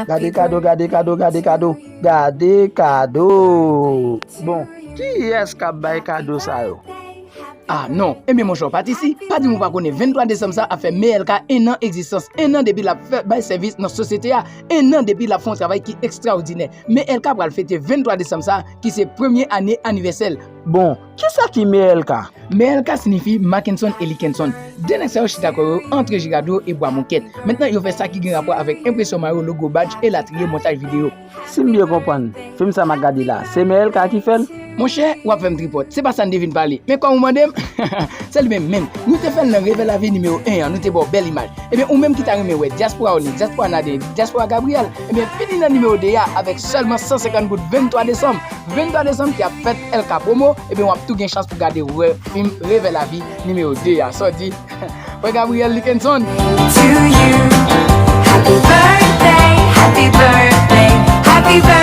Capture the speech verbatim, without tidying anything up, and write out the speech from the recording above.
Gade kado, gade kado, gade kado, gade kado. Bon, kiyès k ap bay kado sa yo? Ah non, ebyen monchè, w pa t isi, pa di m ou pa konnen venntwa desanm sa ap fè M L K en an egzistans, en an depi l ap fè bay sèvis nan sosyete a, en an depi l ap fè yon travay ki ekstraòdinè. M L K pral fete venntwa desanm sa, ki se premye ane anivèsè l. Bon, kisa ki M L K? M L K siyifi Mackenson e Lickenson. De nèg sa yo chita kò yo antre Girado e Bwa Monkèt. Mentnan, yo fè sa ki gen rapò avèk enpresyon mayo, logo, badj, elatriye, montaj videyo. Si m byen konprann, fim sa m ap gade la, se M L K ki fè l? Monchè, w ap fè m tripòt. Se pa sa n te vin pale. Men kòm ou mande m, se li menm menm. Nou te fè l nan Reve Lavi nimewo en an, nou te ba w bèl imaj. Ebyen, ou menm ki ta renmen wè dyaspora Orly, dyaspora Nadin, dyaspora Gabriel, ebyen, vini nan nimewo de a avèk sèlman san senkant goud venntwa desanm. Venntwa desanm ki ap fèt L K Promo, ebyen, w ap tou gen chans pou gade wè fim Reve Lavi nimewo de a. Sa w di? Frè Gabriel Lickenson. To you. Happy birthday, happy birthday, happy birthday.